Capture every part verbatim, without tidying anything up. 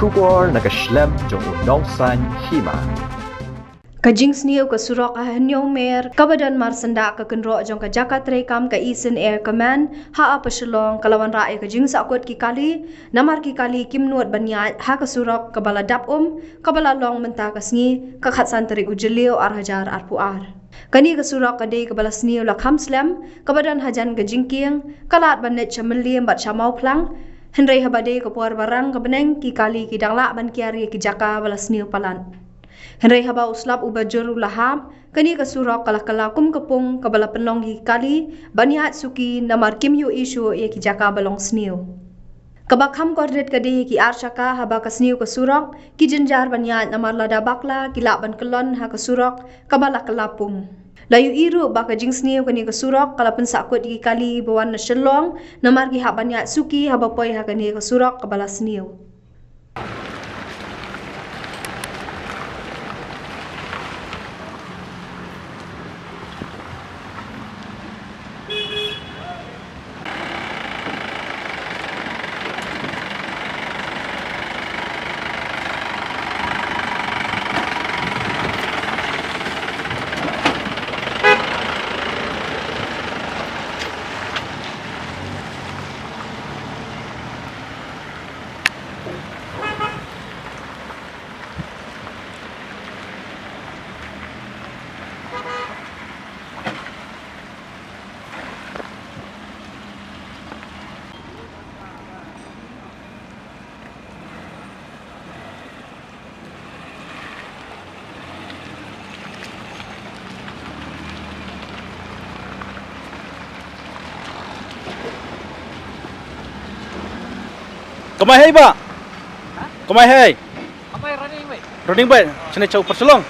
Khubor na ka shlem jong u nongsan hima. Ka jingsniew ka surok ha Hynñiewmer, kaba don marsyndah ka kynroh jong ka jaka treikam ka Eastern Air Command ha Upper Shillong, ka la wanrah ïa ka jingsahkut ki kali, namar ki kali kim nud ban ïaid ha ka surok kaba la dap um, kaba la long mynta ka sngi, ka khatsan tarik u Jylliew ar hajar arphew ar. Kane ka surok ka dei kaba la sniew la kham slem, kaba don hajan ka jingkieng, ka lad ban leit sha Mylliem bad sha Mawphlang. Hynrei haba dei ka por ba rang ka bneng, ki kali ki dang lah ban kiar ïa ki jaka ba la sniew palat. Hynrei haba u slap uba jur u la hap, kane ka surok ka la kylla kum ka pung kaba la pynlong ïa ki kali ban ïaid suki, namar kim ïohi shuh ïa ki jaka ba long sniew. Kaba kham kordit ka dei ïa ki ar shaka, haba ka sniew ka surok, ki jynjar ban ïaid namar lada bakla ki lah ban kyllon ha ka surok kaba la kylla pung. La ïohi ruh ba ka jingsniew kane ka surok ka la pynsahkut ïa ki kali ba wan na Shillong, namar ki hap ban ïaid suki haba poi ha kane ka surok kaba la sniew. Kamai hei ba? Kamai hei. Kamai running mate. Running mate. Sini cau perselong.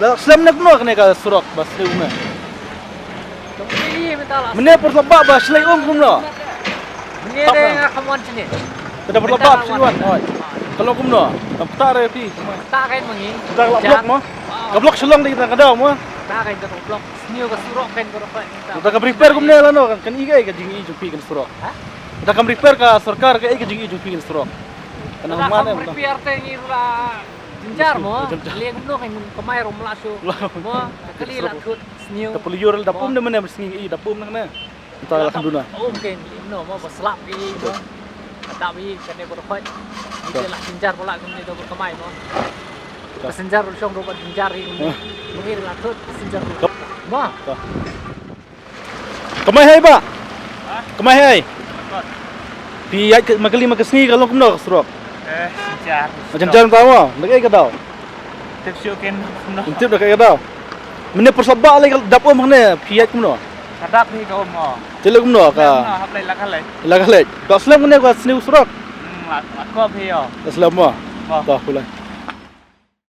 Da slem ne kumno kane ka surok ba shlei um ne. Mynne por slap ba shlei um kumno. Mynne de nga kham wan sini. Kada por slap ba shlei wan. Oi. Ka long kumno. Tam ta re pi. Ta kai mangi. Ka la block mo. Ka block Shillong de kita kada mo. Ta kai ka block. Sniew ka surok kan ka rokai. Da ka prepare kumne lano kan i ka jingi jong phi kan surok. Ha? Da ka prepare ka sorkar ka i ka jingi jong phi kan surok. Kan man em. Prepare te ngi la Jynjar mo, jynjar. Leng no kan kamai rom la shu. Mo, kali la thut sniew. Ta puli yor da pum de mane sngi i da pum nang ne. Ta la kanduna. Um ke no mo ba slap i mo. Da bi kane ba khoi. Ni la jynjar ba la kane da kamai mo. Passenger ru shong ru ba jynjar i. Mo la thut passenger. Mo. Kamai hei ba? Ha? Kamai hei. Phi ïaid ma kali ma ka sngi ka long kumno ka surok. Eh, jynjar. Jynjar ta mo, da kaei ka daw. Tip shu ken kumno. Tip da kaei ka daw. Mynne por slap ba lei dap um hangne phi ïaid kumno. Ka dap hi ka um mo. Te lei kumno ka. Hap lei la ka lei. La ka lei. Ka slem kumne ka sniew surok. Hmm, la ko phi yo. Ka slem mo. Ka pulai.